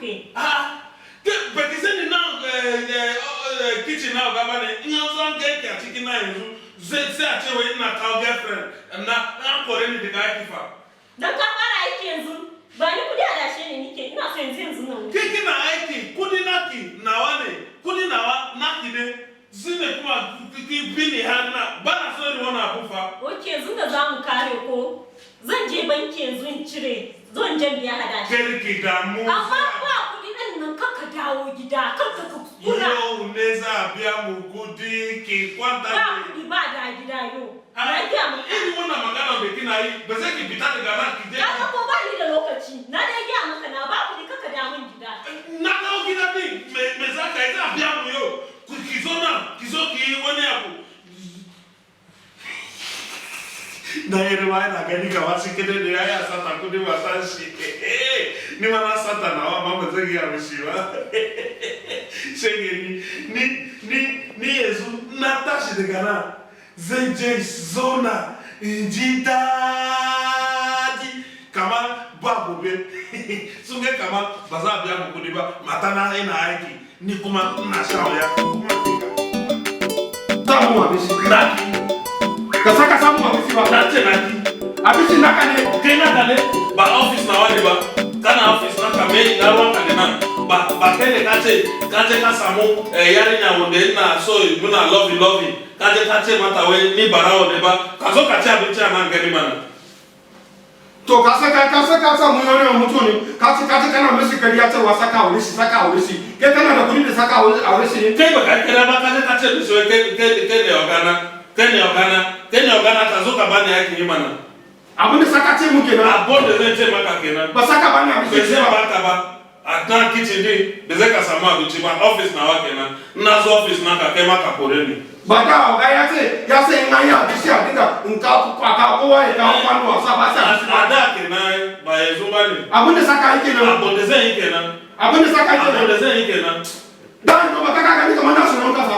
Kai. Ah, ba ki sani nan kitchen na oga bane. In an zo an ganki a cikin nan yanzu, sai a ce wai ina kawo girlfriend na, an kore ni daga aiki fa. Dan ka fara aiki yanzu, ba ni kudi adashe ne nike, ina so yanzu yanzu nan. Ke kina aiki, kudi naki nawa ne, kudi nawa naki ne. Shine kuma ki bi ni har na ba na so irin wannan abu fa. Ok, yanzu da za mu kare ko, zan je banki yanzu in cire, zan je biya adashi. Kar ki damu. Amma ba kudi ɗin nan, kaka dawo gida, kaka ka kuskura. Yau ne za a biya mu kudi, ki kwanta. Ba kudi ba da gida yau. Na gaya maka. Irin wannan magana da kina yi, ba zai ki fita daga nan ki je. Kaga ko ba ni da lokaci, na dai gaya maka na ba kudi, kaka dawo min gida. Na dawo gida din, me za ka yi? Za a biya mu yau. Ki zo nan, ki zo ki yi wani abu. Na yi ruwa yana gani kamar shi kadai da ya yi sata kudi matan shi. Ni ma na sata nawa, amma ba zan gaya mishi ba. Shege ni yanzu na tashi daga nan, zan je zauna in ji daɗi kamar ba gobe. Sun ga kamar ba za a biya mu kudi ba, mata na yana aiki, ni kuma ina sha wuya. Samu abinci. Naki. Ka saka samu abinci ba. Na ce naki. Abincin naka ne. Kai naka ne, ba office nawa ne ba. Kana office naka, me na ruwanka da nan? Ba kai ne ka ce ka samu yarinya wanda ina so muna lovey lovey, ka je ka ce mata wai ni barawo ne ba? Ka zo ka ci abinci a nan gani mana. To ka samu wani mutum ne, ka ce kana mishi kariya cewa saka aure shi, saka aure shi. Kai kana da kuɗi da saka aure shi ne? Kai ba ka kira ba, ka je ka ce mishi wai kai ne ogana, kai ne ogana, kai ne ogana, ka zo ka bani aikin yi mana. Abin da saka ce mu kenan. Abun da zai ce maka kenan. Ba saka bani Bai abinci zai ba. baka ba. A nan kitchen din da zai ka samu abinci ba, office nawa kenan. Ina zo office naka, kai ma ka kore ni. Ba da oga ya ce in an yi abinci a dinga in ka ka kowa ya kawo kwano a sa ba sa abinci ba. A da kenan, ba yanzu ba ne. Abin da saka yi kenan. Abun da zai yi kenan. Abin da saka yi Abun kenan. da zai yi kenan. Dan to ba ka gani kamar na tsoron ka fa.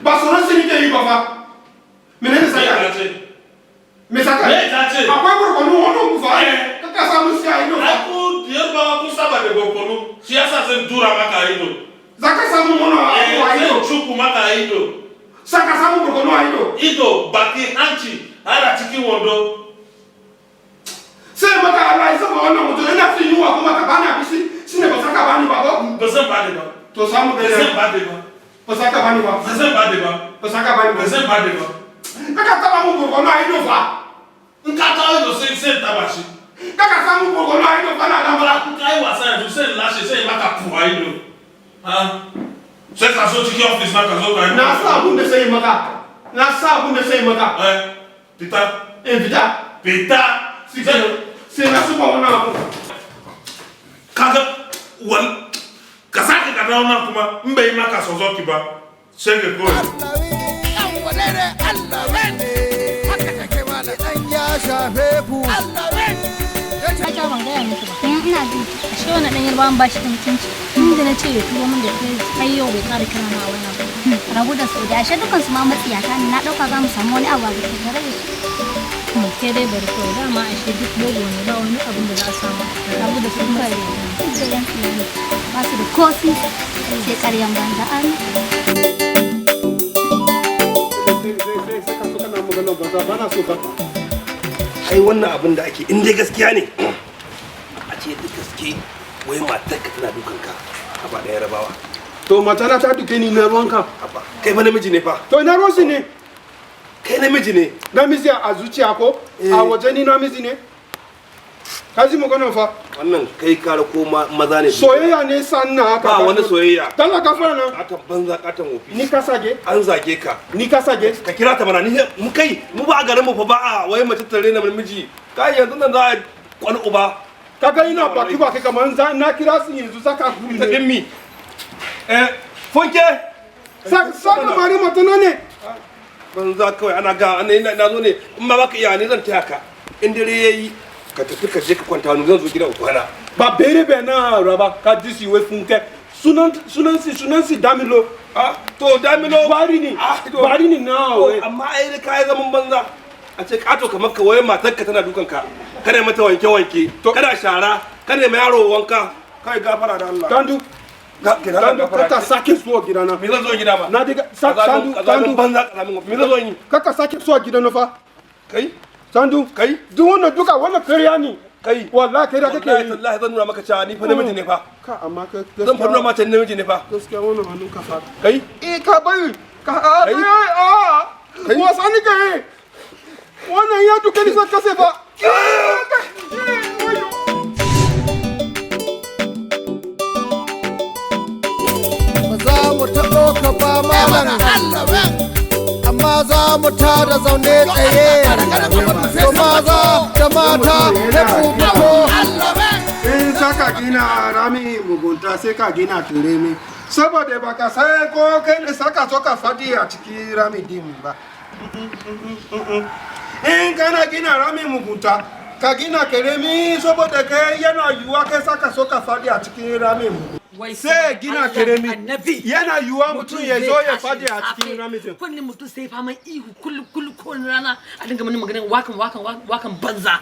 Ba tsoron shi nake yi ba fa. Menene Me saka? ka ce? Me saka? Me ka ce? Akwai barkono wani ku fa. Eh. Ka samu shi a ido fa. Ai ku Yarbawa kun saba da barkono, shi yasa zan dura maka ido. Za ka samu wani abu a Zan ido. cuku maka ido. Saka samu barkono a ido. Ido, baki, hanci, har a cikin wando. Sai maka Allah ya saba wannan mutum, ina cin yunwa kuma ka bani abinci shine ba saka bani ba ko? Ba zan bada ba. To samu Ba zan gani. bada ba. Ba saka bani ba. Ba zan bada ba. Ba saka bani Ba ba. zan bada ba. Kaka taba mu barkono a ido fa. In ka kawo ido, sai in taba shi. Kaka samu barkono a ido fa na da Ba in ka yi wasa yanzu, sai in lashe, sai in maka pu a ido. Ha, sai ka zo cikin office na ka zo ka yi. Na sa abun da sai maka. Na sa abun da sai maka. Eh, fita. In fita. Fita. Sai sai na suba wannan abu. Kaga wal ka sake ka dawo nan kuma, in bai maka sozoki ba, sai ka kawai. Haka take mana dan ya shafe ku. Aka ban gaya miki ba. Ina jin. Ashe wannan dan Yarbawan ba shi da mutunci. Inda na ce ya turo min da credit, har yau bai ƙara kira na a waya ba. Rabu da su da, ashe dukan su ma matsiyata ne. Na dauka za mu samu wani abu a tattare da su. Ke dai bari kawai, dama ashe duk bogo ne, ba wani abin da za a samu. Rabu da su, matsiyata ne. Duk da yan tsiya ne. Ba su da ko sisi sai karyan banza an. Sai ka so kana magana banza, ba na so ba. Ai wannan abin da ake, in dai gaskiya ne, a ce duk gaske wai matar ka tana dukan ka a ba ɗaya rabawa. To matana ta duke ni, na ruwanka? Abba, kai fa namiji ne fa. To ina ruwan shi ne? Kai namiji ne. Namiji a zuciya ko? Eh. A waje ni namiji ne. Ka ji magana fa. Wannan kai kara ko maza ne. Soyayya ne san na haka. Ba wani soyayya. Dalla ka fara nan. Katon banza, katon wofi. Ni ka sage. An zage ka. Ni ka sage. Ka kira ta mana. Ni mu kai mu ba a garin mu fa ba a wai mace tare na namiji. Kai, yanzu nan za a kwal uba. Kaga ina baki baki kamar za na kira su yanzu saka kuri ta ne. din mi eh funke. Saka mari matana ne. Banza kawai, ana ga ana na zo ne, in ma baka iya ne zan taya ka. In dare yayi ka tafi ka je ka kwanta, wani zan zo gidan kwana. Ba bere bẹ náà raba ka disi we funke. Sunan sunan si sunan si Damilo. Ah, to Damilo. Buhari ne. Ah, to. Buhari ne na To, we. amma ai ka yi zaman banza a ce kato kamar ka wai matar ka tana dukan ka, kana mata wanke wanke, kana shara, kana ma yaro wanka, Kai, gafara da Allah. Tandu. Tandu, kaka sake zuwa gidana. Me zan zo gida ba? Na diga Tandu, Tandu. Banza, kazamin. Me zan zo yi? Kaka sake zuwa gidana fa. Kai. Tandu. Kai. Duk wannan, duka wannan kariya ne. Kai. Wallahi kariya kake Wallahi yi. tallahi zan nuna maka cewa ni fa namiji ne fa. Ka amma ka Zan fa nuna maka cewa ni namiji ne fa. Gaskiya wannan hannun ka fa. Kai. Eh, ka bari ka a Kai. a Kai. wasa ni ka yi. Wannan ya duka ni zan kase fa. Ba za mu taɓo ka ba malam, amma za mu tada zaune tsaye. To maza da mata na ku fito. In saka gina rami mugunta, sai ka gina turemi, saboda baka sai ko kai ne saka so ka fadi a cikin rami din ba. In kana gina rami mugunta, ka gina keremi, saboda kai yana yiwuwa kai saka so ka fadi a cikin rami mugunta. Wai Sai gina Allah keremi. annabi. Yana yiwuwa mutum ya zo ya zai fadi a tashi cikin da rami safe, din. Kullum mutum sai faman ihu, kullum kullum, kowane rana a dinga mani maganin wakan wakan wakan banza.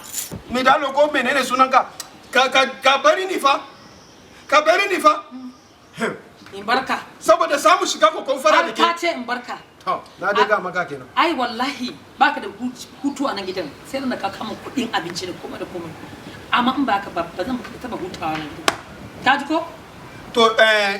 Mi dalo ko menene sunanka, ka bari ni fa, ka bari ni fa. In barka. Saboda samu shiga kokon fara da Har ka ke. ce in barka. To, na dai ga maka kenan. Ai wallahi baka da hutu a nan gidan sai da ka kama kuɗin abinci da komai da komai. Amma in baka ba, ba zan taɓa hutawa nan gidan. Ka ji ko? To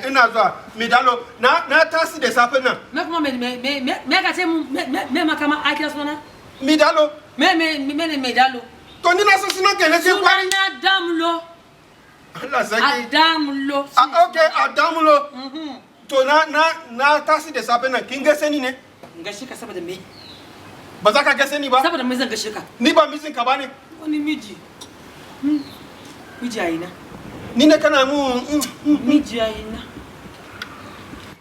ina zuwa, Midalo, na tasi da safe nan. Me kuma me me me me me ka ce mu me me me makama a kira sunana? Midalo. Me me me ne me dalo? To ni na san sunan ke ne sai kwari. Sunana Damlo. Allah sarki. Adamulo. Ah, okay, Adamulo. To na tasi da safe nan, kin gaise ni ne? In gaishe ka saboda me? Ba za ka gaise ni ba? Saboda me zan gaishe ka? Ni ba mijin ka ba ne? Wani miji. Miji a ina? Ni ne kana mu Miji a ina?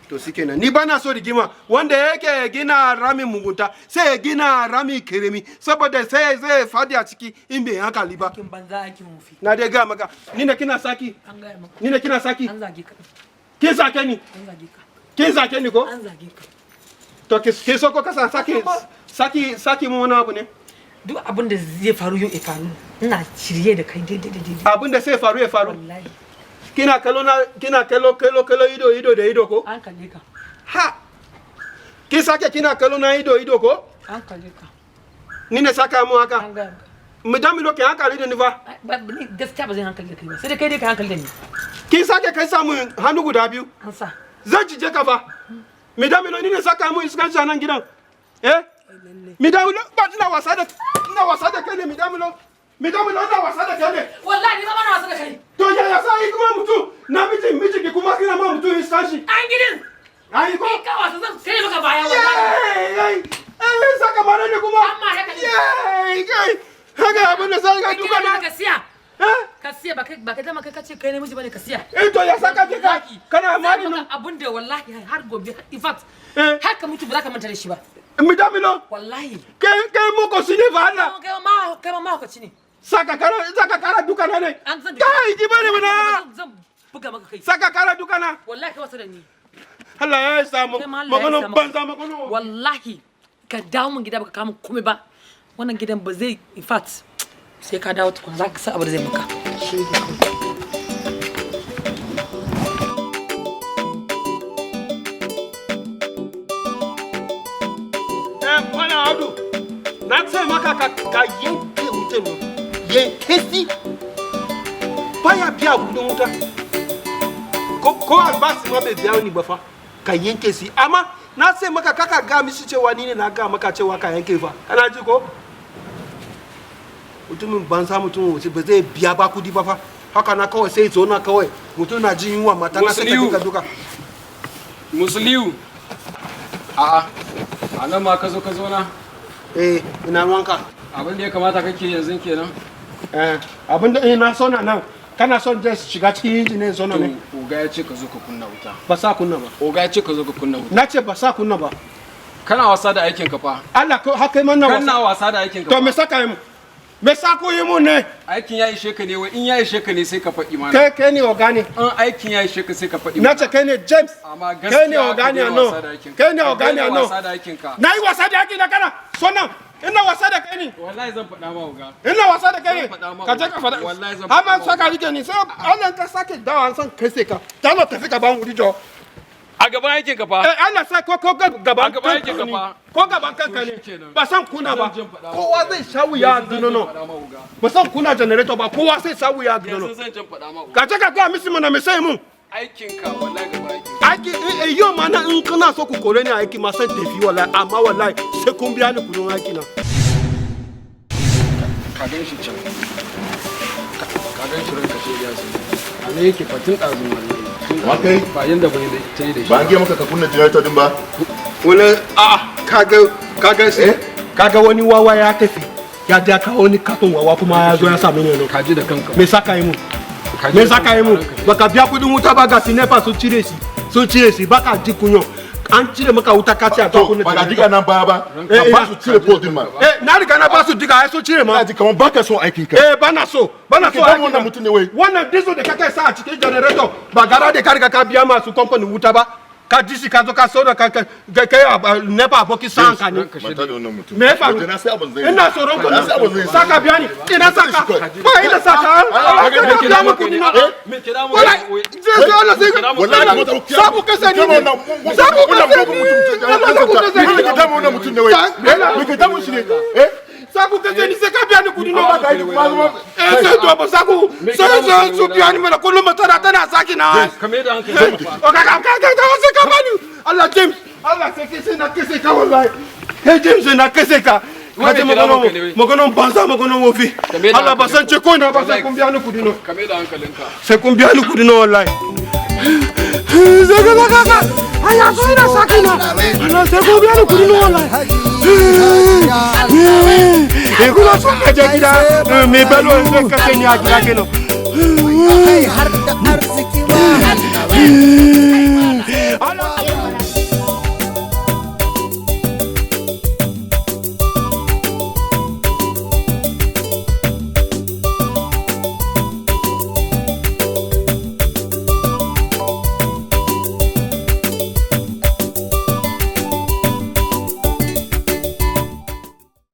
To shikenan, ni ba na so rigima. Wanda yake gina rami mugunta sai ya gina rami keremi, saboda sai zai fadi a ciki in bai hankali ba. Aikin banza, aikin wofi. Na dai ga maka, ni ne kina saki. An gaya maka. Ni ne kina saki. An zage ka. Kin sake ni. An zage ka. Kin sake ni ko? An zage ka. To ki so ko kasa saki saki saki mu wani abu ne. Duk abin da zai faru yau ya faru. Ina shirye da kai daidai da daidai. Abin da sai faru ya faru. Wallahi. Kina kallo na, kina kallo kallo kallo ido ido da ido ko? An kalle ka. Ha! Kin sake kina kallo na ido ido ko? An kalle ka. Ni ne saka mu haka. An gaya maka. Mu dami loke hankali da ni fa. Ai, ba ni gaskiya ba zan hankali da kai ba. Sai dai kai dai ka hankali da ni. Kin sake kai samu hannu guda biyu. An sa. Zan cije ka fa. Mi dami lo, ni ne saka mu iskanci a nan gidan. Eh? Mi dami lo, ba ina wasa da kai ne, mi dami lo. Mi dami lo, ina wasa da kai ne. Wallahi ni ba na wasa da kai. To yaya sa yi kuma mutum na miji miji ki kuma kina ma mutum iskanci. An gidan. Ai ko? Kai ka wasa zan kai maka baya wallahi. Yay! Eh, saka mare ne kuma. Amma haka ne. Yay! Kai! Haka abin da sai ka duka Kai ne. ka siya. Eh? Ka siya, ba kai dama kai kace kai namiji bane, ka siya. Eh, to ya saka ki ka kana mari no. no. Abun da wallahi har gobe, in fact Eh. har ka mutu ba za ka manta da shi ba. Mi dami lo. Wallahi. Kai kai mu ko sine fa Allah. Kai ma mahaukaci ne. Saka kara duka na ne. An zan Kai ki bari mana. Zan buga maka kai. Saka kara duka na. Wallahi kai wasa da ni. Allah ya samu. Kai ma Allah ya Magana isa maka. banza, magana. Wallahi ka dawo min gida baka kama komai ba. Wannan gidan ba zai, in fact sai ka dawo tukun za ka san abu da zai maka. Eh, Malam Audu, na ce maka ka yanke wutan nan. Yanke si. Baya biya kudin wuta. Ko albashi ma bai biya ni ba fa. Ka yanke si. Amma na ce maka kaka ga mishi cewa ni ne na ga maka cewa ka yanke fa. Kana ji ko? Mutumin banza, mutumin wuce ba zai biya ba kudi ba fa. Haka na kawai sai zo na kawai. Mutum na jin yunwa, mata na sai ka Musliu. duka duka. Musliu. A'a. A nan ma ka zo ka zo na. Eh, ina ruwanka. Abin da ya kamata kake yanzu kenan. Eh, abin da na so na nan. Kana son je shiga cikin inji ne zo na ne. To, oga ya ce ka zo ka kunna wuta. Ba sa kunna ba. Oga ya ce ka zo ka kunna wuta. Na ce ba sa kunna ba. Kana wasa da aikin ka fa. Allah ko haka mana wasa. Kana wasa da aikin ka. To me saka yi mu? Me sa ku yi mu ne? Aikin ya ishe ka ne wai? In ya ishe ka ne sai ka faɗi mana. Kai kai ne oga ne. In aikin ya ishe ka sai ka faɗi Na mana. ce kai ne James. Amma Kai ne gaskiya oga ka ne daina ano. wasa da aikin ka. Kai ne Ka oga ne daina ano. wasa da aikin ka. Na yi wasa da aikin na kana. So nan Ina wasa da kai ne. Wallahi zan faɗa ma uga. Ina wasa da kai ne. Ka je ka faɗa. Wallahi zan faɗa. Amma saka rike ni sai Allah ka sake dawa san kai sai ka. Tana tafi ka ban wuri jo. A gaban aikin ka fa. Eh Allah sai ko gaban A gaban aikin ka fa. Ko gaban kanka ne. Ba san kuna ba. Kowa zai sha wuya a dunono. Ba san kuna generator ba kowa sai sha wuya a dunono. Yanzu zan jan faɗa ma uga. Ka je ka ga misi mana me sai mun. Aikin ka wallahi gaban aikin. Aiki yau ma na in kana so ku kore ni aiki ma san tafi wallahi amma wallahi sai kun biya ni kudin aiki na. Ka gan shi can. Ka gan shi ranka shi ya su. A ne yake fatin ɗazun wallahi. Wa kai? Ba yanda bai da ta yi da shi. Ba an gaya maka ka kunna generator din ba? Wani a kaga sai kaga wani wawa ya tafi ya ja kawo wani katon wawa kuma ya zo ya same ni Ka ji da kanka. Me saka yi mu? Me saka yi mu? Baka biya kudin wuta ba ga sinefa sun cire shi. Sun cire shi baka ji kunyo. An cire maka wuta ka ce a To, kunna ba ga diga nan baya ba. Ka ba su cire pole din ma. Eh, na riga na ba su diga ai sun cire ma. Ina ji kamar baka son aikin ka. Eh, bana so. Bana so Ke damu aiki wannan na. mutum ne wai. Wannan diesel da kake sa a cikin generator ba gara da ka riga ka biya masu kamfanin wuta ba. Ka ji shi ka zo ka saura ka kai nepa abokin sa'an ka ne. Manta da wannan mutum. Me ya faru? Waje na sai abin zai yi. Ina tsoron ku Na sai abin zai yi. Saka biya ni. Ina saka. Ba ina saka. Ka biya mu kudi na. Me ke damu? Wallahi, zai zo Allah sai Wallahi kamar ta Sabu kasa ni. Sabu Wannan kasa mugun ni. mutum. Allah sabu kasa ni. Me ke damu wannan mutum ne wai? Me ke damu shi ne? Eh? Sabu kasa ni sai ka biya ni kudi na. Ba ka yi kuma zama. Eh, sai to ba saku. Sai sai su biya ni mana kullum tana tana saki na. Ka mai da hankali fa. O ka ka ka ka sai ka bani. Allah James, Allah sai kai na kese ka wallahi. Hey James na kese ka. Wai Kaje me ke damun ka ne wai? maganon banza maganon wofi. Ka mai da Allah ba hankali san ce ko ina ba sai Wallahi. kun biya ni kudi no. Ka mai da hankalinka. Sai kun biya ni kudi no wallahi. Sai ka ka ka. Allah so ina saki na. Allah sai kun biya ni kudi no wallahi. Eh kuna so ka je gida me belo sai ka ni a gida kenan.